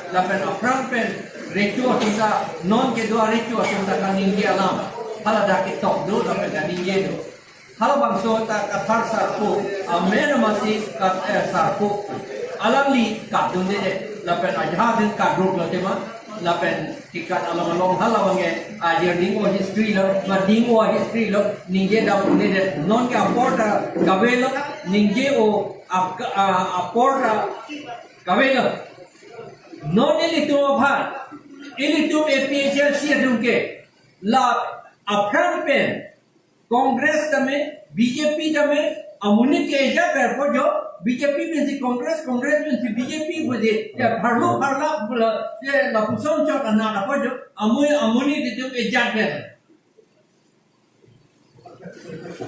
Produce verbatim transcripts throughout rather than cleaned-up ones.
Lapen aphrang pen recho atum ta, non kedo arecho atum ta kaningje alam, hala dak ketok do lapen kaningje do. Halabangso ta Kathar Sarpo, amen amatsi Kat-, eh, Sarpo. Alangli kadunde de, lapen ajahak din kadruk lo tema, lapen tikat along along hala abangke ajir ning o history lo, ma ning o history lo, ningje dam un-e de, non ke apor ta kave lo, ningje o ap-, ah, apor ta kave lo. Non ilitum aphan, ilitum A P H L C atum ke, la aphrang pen, Congress tame, B J P tame, amonit ke ejat ver po jo, B J P pensi Congress, Congress pensi B J P pusi, ya pharlo pharla pula, ya lapuson chot anak apo jo, amonit, amonit itum ejat ver.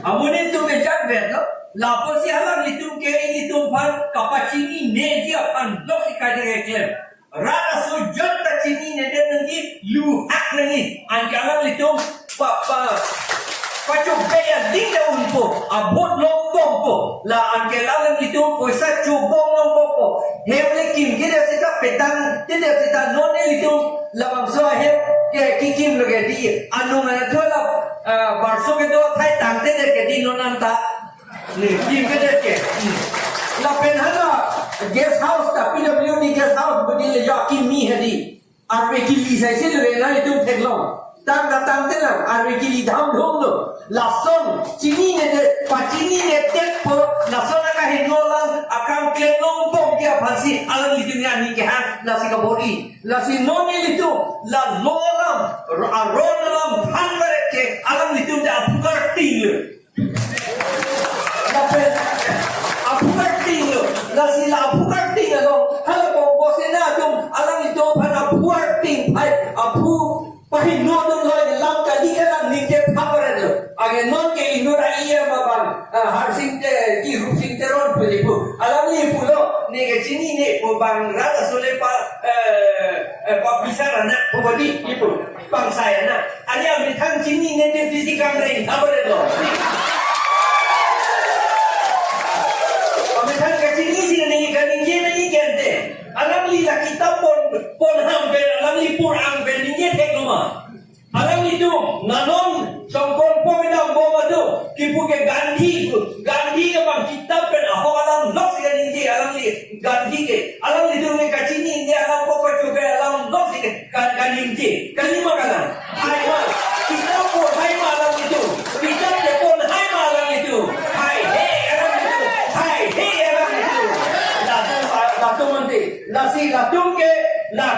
Amonit itum ejat ver, no? Lapusi alanglitum ke ilitum aphan kapachinineji aphan doksi kaje keklem. Rat aso jat ta chinine det nangji, luhak nangji. Anke alanglitum pa, pa, pachobei ading ta unpo, abot longbompo. La anke alanglitum poisa chobom longbompo. Hem le kimkede seta petang, tede seta non ilitum labangso ahem ke kikim lo ke di. Anung anatthu la, ah, barso kedo athai tangte det ke di non anta. Ni, kimkede ke. Hmm. Lapen hala guest house ta P W D guest house budi le jo akimi hedi. Arve kili sai si le na itum theklong. Tang ta tangte lang, arve kili dam dhum do. Lason, chinine det, pachinine detpo, lason akahingno lang, akam klem longbomji aphansi, alanglitum aning kehang, lasi kabor-i. Lasi non ilitum, la lo alam, ro-, aron alam, phan baret ke, alanglitum ta aphu karting lo. Lapen aphu karting lo, lasi la aphu karting lo, hala Bongo Sena atum, alanglitum aphan aphu karting, hai, aphu pahingno atum lo, lam kali kalang ningje pha baret lo. Anke non ke inut a-E M abang, ah, Harsing, eh, ki Rupsing Teron pu ipu. Alangli pulo, ne ke chinine pu bang rat aso le pa, eh, eh, pa bisar anak pu badi ipu. Bang sai anak. Ani amethang chinine te pisi kamreng, apa de lo? Amethang kachinisi nangji kaningje nangji kente. Alangli la kitap pon, pon ham pen, alangli pur ang pen ningje thek lo ma. Alanglitum, nanon, songkon po kedam bom atum, kipu ke Gandhi, Gandhi ke bang kitap pen ahok alam noksi kaningje, alangli Gandhi ke, alanglitum ke kachinine alam ko kachobe alam noksi ke, Ka-, kaningje, kalima kalang. Hai ma, kitap pon hai ma alanglitum. Kitap ke pon hai ma alanglitum. Hai he alanglitum. Hai he alanglitum. Latum, latum ante. Lasi latum ke, la,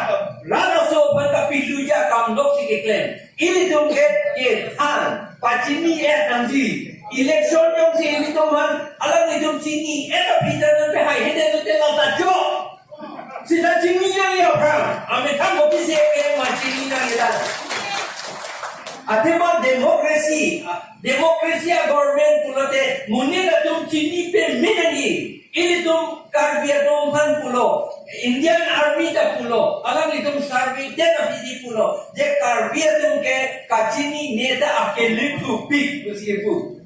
rat aso aphan kapilutji akam doksi keklem. Ilitum ke, kethan. Pachini-et nangji. Election jongsi ilitum aphan, alanglitum chini-et aphi ta nangpehai hede lote la ta jo. Seta chini nangji aphrang, amethang kopisi ke ma chini nangji ta. Athema democracy, democracy a-government pulote monit atum chini pame nangji. Ilitum Karbi atum aphan pulo, Indian Army ta pulo, alanglitum survey det aphi si pulo, je Karbi atum ke kachinine ta akele thupik pusi pu.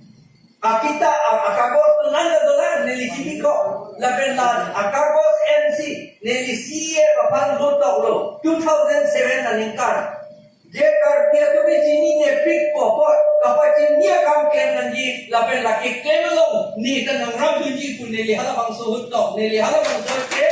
Akitap, a, akagos nang dolang neli chini ko. Lapen la akagos M C neli C A aphan lo tok lo. Two thousand seven aningkan. Je Karbi atum ke chininepik po apot, kapachini akam klem nangji, lapen lake klem along, ne ta nangram dunji pu neli halabangso ahut tok, neli halabangso ke,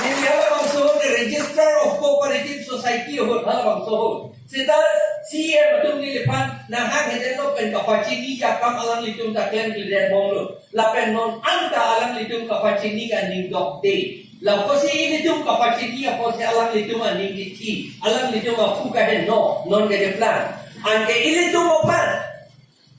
neli halabangso ke Registrar of Cooperative Society ahut, halabangso ahut. Seta C M atum neliphan nanghang hede lo pen kapachiniji akam alanglitum ta klemkledet bomlo. Lapen non anta alanglitum kapachini ke aning dokde. Lapusi ilitum kapachini apotsi alanglitum aning kithi, alanglitum aphu kaheno, non kede plan. Anke ilitum aphan,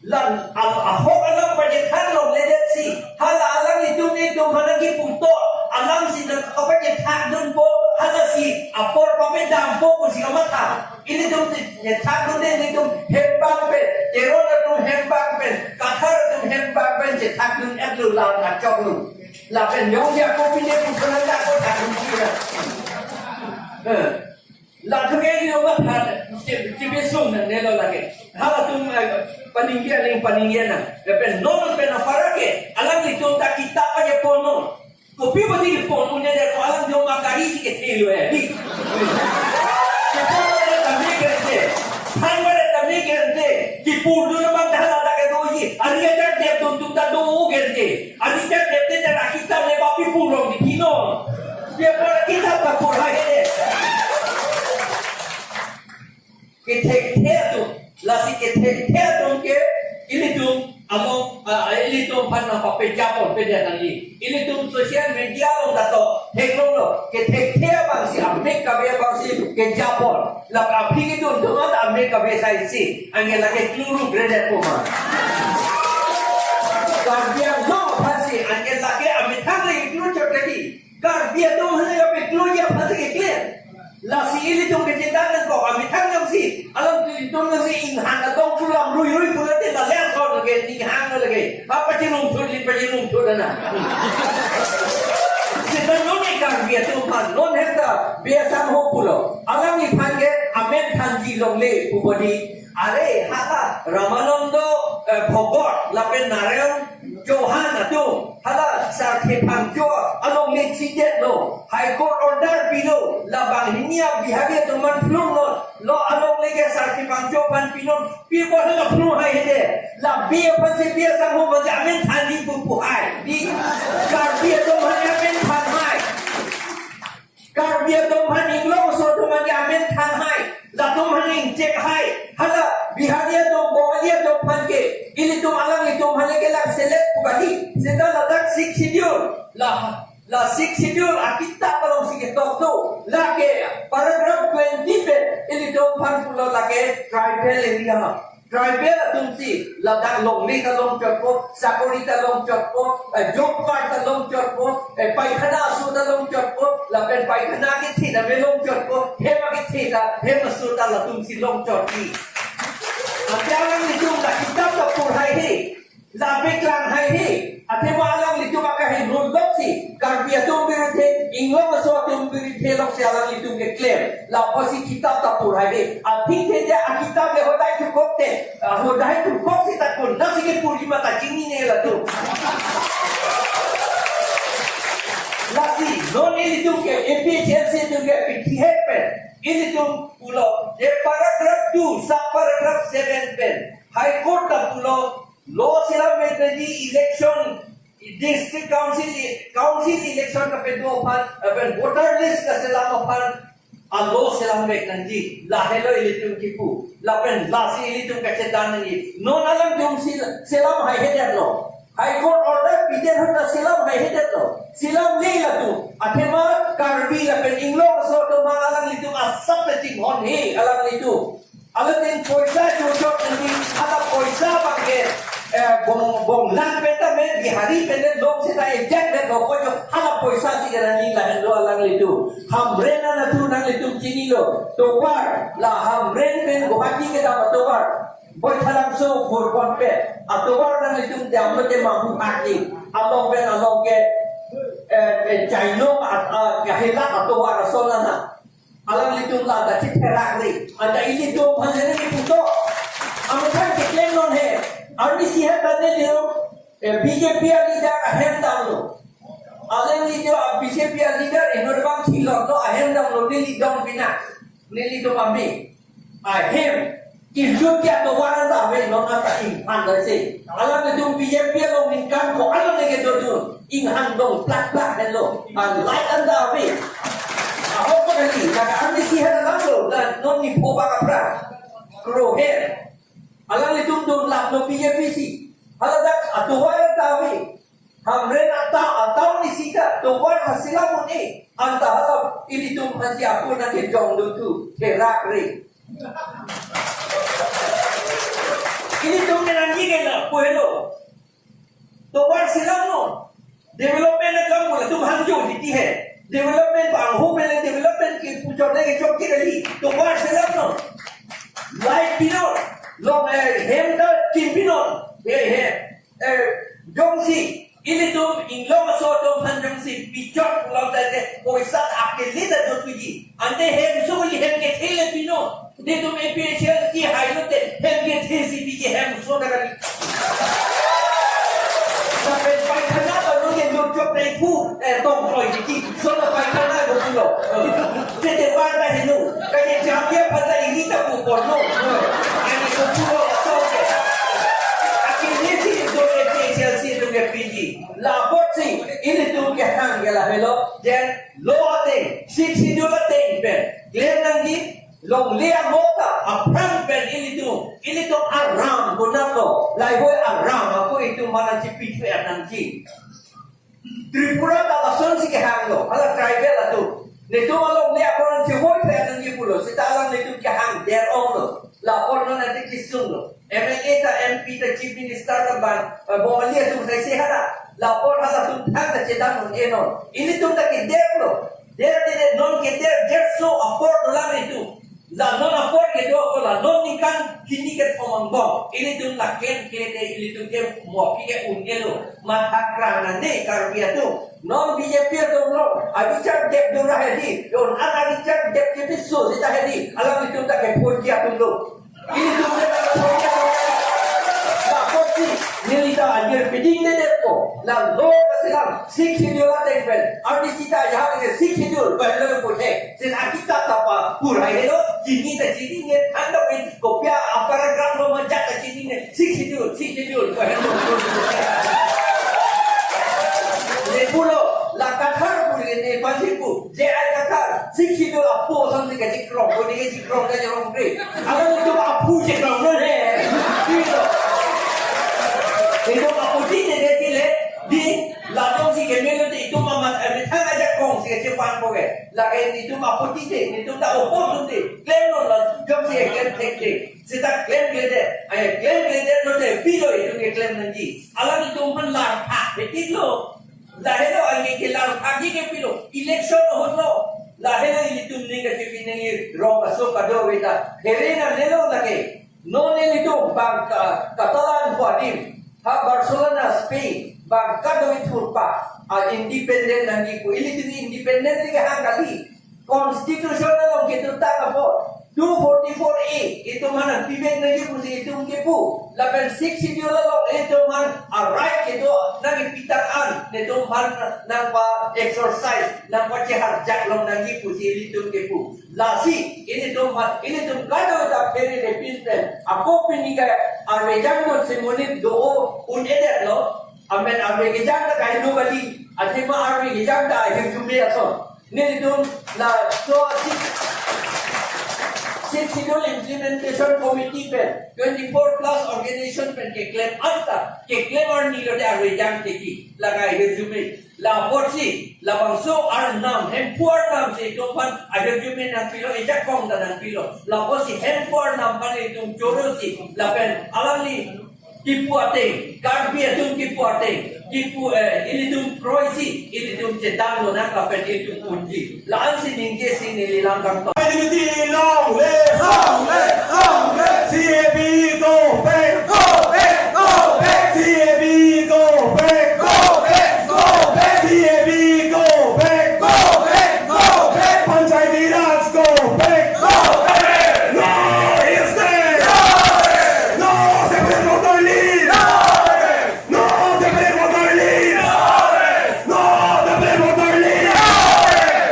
lan al ahok alam pachethan longledetsi, hala alanglitum itum aphan nangkiputo, alamsi nang kapachethak dunpo, halasi apor papedampo pusi kamatha. Ilitum chethak dunde, ilitum hem abang pen, Teron atum hem abang pen, Kathar atum hem abang pen chethak dun-et lo, la kachok lo. Lapen jongsi ako pine pu pran ta ako thak dunji ra. Eh. Latum ke ilitum matha, che, chebesung nangne lo lake. Halatum, eh, paningje aling paningje nang. Lapen non pen apara ke, alanglitum ta kitap aja pono. Kopi pasi kepon un-edet ko, alam joma gari si kethe lo ya, di. Kepon un-edet tame kente. Than un-edet tame kente. Kipur dun abang dah ladak kedoji. Ari ajak dep dun tum ta do kente. Ari ajak dep te dah kita le bapi purong di kino. Dia pura kita ta pur hai de. Kethekthe atum, lasi kethekthe atum ke ilitum along, ah, ilitum aphan nangpapeja ponpe dia nangji. Ilitum social media along ta to theklonglo, kethekthe abang si, amek kave abang si keja pon. La aphi kedun atum ta amek kave sai si, anke lake kluru gredet poma. Karbi Anglong aphan si, anke lake amethang le kluru chot lagi. Karbi atum aphan le kapeklur aphan si keklem. Lasi ilitum kechethan nangkok, amethang jongsi, alam ilitum jongsi inghan adong chulam rui rui pulote la le ason lake, ninghang lake. Apa chinum thut, li pachinum thut ana. Seta non e Karbi atum aphan, non heta biasang ho pulo. Alangliphan ke amen thanji longle pu bodi. Are, hala, Ramananda, eh, Bhogot, lapen Narayan Chauhan atum, hala, Sarthe Phangcho alongle chidetlo, High Court order pilo, la banghini a Bihari atum aphan phlung non, lo alongle ke Sarthe Phangcho aphan pinon, pi apot hala phlung hai hede, la bi aphan si biasang ho aphan si amen thanji pu pu hai, di, Karbi atum aphan amen than hai. Karbi atum aphan, Inglong aso atum aphan ke amen than hai, latum aphan ingchek hai, hala Bihari atum, Bongali atum aphan ke, ilitum alanglitum aphan ke lak select pu kali, seta ladak Sixth Schedule, la, la Sixth Schedule akitap along si ketok do, lake paragraph twenty pen, ilitum aphan pulo lake tribal area. Tribal atum si ladak longle ta longchotpo, sakori ta longchotpo, eh, job card ta longchotpo, eh, paikhana aso ta longchotpo, lapen paikhana kethe ta me longchotpo, hem akethe ta, hem aso ta latum si longchotji. Ante alanglitum la kitap ta pur hai he, la paklang hai he, athema alanglitum akahingno lok si, Karbi atum biruthe, Inglong aso atum biruthe lok si alanglitum keklem. La apotsi kitap ta pur hai de. Athengthe de akitap le hodai thukok te. Ah, hodai thukok seta konatsi kepurji ma ta chinine latum. Lasi, non ilitum ke, A P H L C atum ke, P T H pen. Ilitum pulo, de paragraph two, sub paragraph seven pen. High Court ta pulo, lo selam meji election, district council, council election kapedo aphan, lapen voter list kaselam aphan, a lo selam vek nangji, lahelo ilitum kipu, lapen lasi ilitum kachethan nangji. Non alanglitum si selam hai hedetlo. High Court order pidet ahut ta selam hai hedetlo. Selamle latum. Athema Karbi lapen Inglong aso atum aphan alanglitum asap ta chinghon he alanglitum. Alanglitum poisa chochok nangji, hala poisa abang ke, eh, bong, bonglang pen ta me Bihari pen le long seta ejak le lo ko jo hala poisa si ke nangji lahenlo alanglitum. Hamren anatthu nanglitum chinilo. Tovar, la Hamren pen Guwahati kedam atovar. Baithalangso Phurbon pen. Atovar nanglitum damlo te mabu haki. Along pen along ke, eh, eh, Chainong at, ah, Gahela atovar ason ana. Alanglitum la ta chitherak ri. Anta ilitum aphan hene ni puto. Amethang keklem non he. Army si het ta neli lo. Eh, B J P a leader ahem damlo. Alanglitum a B J P a leader inut bang thilotlo ahem damlo neli dong pina. Nelitum ami. Ahem. Inut ke atovar ta ave non anta inghan dai se. Alanglitum B J P along ningkan ko alang leke dodun. Inghan dong plak plak henlo. An light anta ave. Ahok ko neli, laga ami si hen alam lo, dan non ni pho bak apra. Kroher. Alanglitum dun lap lo P J P si. Haladak atovar ta ave. Hamren ata, atau ni sika, tovar haselam un-e. Anta hala ilitum hansi apun nangkejong dutu. Therak re. Ilitum ke nangji ke na, pu helo. Tovar selam non. Development akam mula tum hangjo di ti he. Development bang ho mele development ke puchot le ke chok ke kali. Tovar selam non. Light pinon. Long, eh, hem ta kim pinon. He, he. Eh, jongsi ilitum Inglong aso atum aphan jongsi pichot pulote poisa akele ta dotpuji. Ante hem so li hem kethe le pinon. Netum A P H L C hai lote hem kethe si piji hem so ta kali. Lapen paikhana ta no ye dotchok nai pu. Etong kroi diki, solo pai kan na go pulo. Tete bar ta hinu, kaya jam dia pada ini ta pu porno. Ani go pulo, so ke. Akhirnya si itu ke H L C itu ke P G. Lapot si, ilitum kehang ke lahelo, jen lo ateng, Sixth Schedule ateng pen. Klem nangji, longle amo ta, aphrang pen ilitum, ilitum aram konatlo, lahei aram ako itum mana chipithu nangji. Tripura ta lasonsi kehanglo, hala tribal atum. Netum alongle ako nangchevoi phe nangji pulo, seta alam netum kehang der-onglo. Lapot non ati kisunglo. M L A ta M P ta Chief Minister ta ban, eh, Bongali atum sai se hara. Lapot halatum thang ta chedam un-enon. Ilitum ta kederlo. Der de de non keder, der so apor dolang itum. La non apor kedo ako la non ningkan hini kethom angbong. Ilitum la klem klem de, ilitum ke mo pi ke un-elo. Matha krang nang de Karbi atum. Non B J P atum lo. Abichar dep dura hedi. Yon an abichar dep ke bisu sita hedi. Alanglitum ta ke phurji atum lo. Ilitum ke ta ke phurji atum. Lapot si, neli ta ajir piding de dep ko. La lo ka silang. Sixth Schedule ateng pen. R D C ta jahang ke Sixth Schedule. Pen lo puthe. Sin akita tapa pur hai lo, chini ta chini ne, thanda pin, kopia a paragraph lo majak ta chini ne, Sixth Schedule, Sixth Schedule. Ne pulo, la Kathar pu ne, ne pansi pu, J I Kathar, Sixth Schedule apo ason si kachikrong, ko ne kachikrong ka jorong pre. Alanglitum aphu chikrong lo ne. Pulo. Itu aphuti ne de chile, di, ladong si kemelo de itum amat, eh, methang ajakong si kachepan po ke. Lake netum aphuti de, netum ta opor dun de, klemlo la, jok si klem thek de. Seta klem kle de, ai klem kle de lo de, pilo itum ke klem nangji. Alanglitum pen larphak betik lo. Lahelo ai ke larphak ke pilo. Election ahut lo. Lahelo ilitum ning kachipi nangji rong aso kado veta. Here nangnelo lake. Non ilitum bang ka, Catalan pu adim, ha Barcelona, Spain, bang kadokave thurpa, a independent nangji pu, ilitum independent lake hang kali. Constitution along kedotang apot, two forty-four A, itum aphan pivek nangji pusi itum kepu, lapen Sixth Schedule along itum aphan a right kedo nangkepi tang an, itum aphan nangpa exercise, nangpacheharjak long nangji pusi ilitum kepu. Lasi, ilitum aphan, ilitum kadokave ta phere de pin pen. Ako pini ke arvejang non semonit do-o un-edetlo. Amen arve kejang ta kailo kali. Athema arve kejang ta ahirjume ason. Nelitum laso Sixth, Sixth Schedule Implementation Committee pen twenty-four plus organization pen keklem anta. Keklem arni lo de arvejang teki. Laga ahirjume. Lapotsi, labangso arnam, Hemphu arnam si itum aphan ahirjume nangpilo, ejakong ta nangpilo. Lapotsi Hemphu arnam aphan itum choro si, lapen alangli kipu ateng, Karbi atum kipu ateng, kipu, eh, ilitum kroisi, ilitum chetang lonang lapen ilitum unji. La-an si ningje si neli lam kangton. Long live! Long live! Long live! C A B go back! Go back! Go back! C A B go back! Go back! Go back! C A B go back! Go back! Go back! Panchayati Raj go back! Go back! No is there! No! No separate voter leave! No! No separate voter leave! No separate voter leave!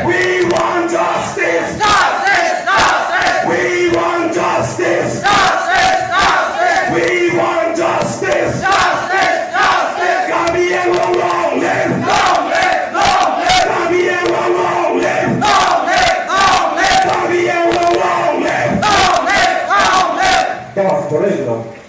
We want justice! Justice! Justice! We want justice! Justice! Justice! We want justice! Justice! Justice! Karbi Anglong long live! Long live! Long live! Karbi Anglong long live! Long live! Long live! Karbi Anglong long live! Long live! Long live!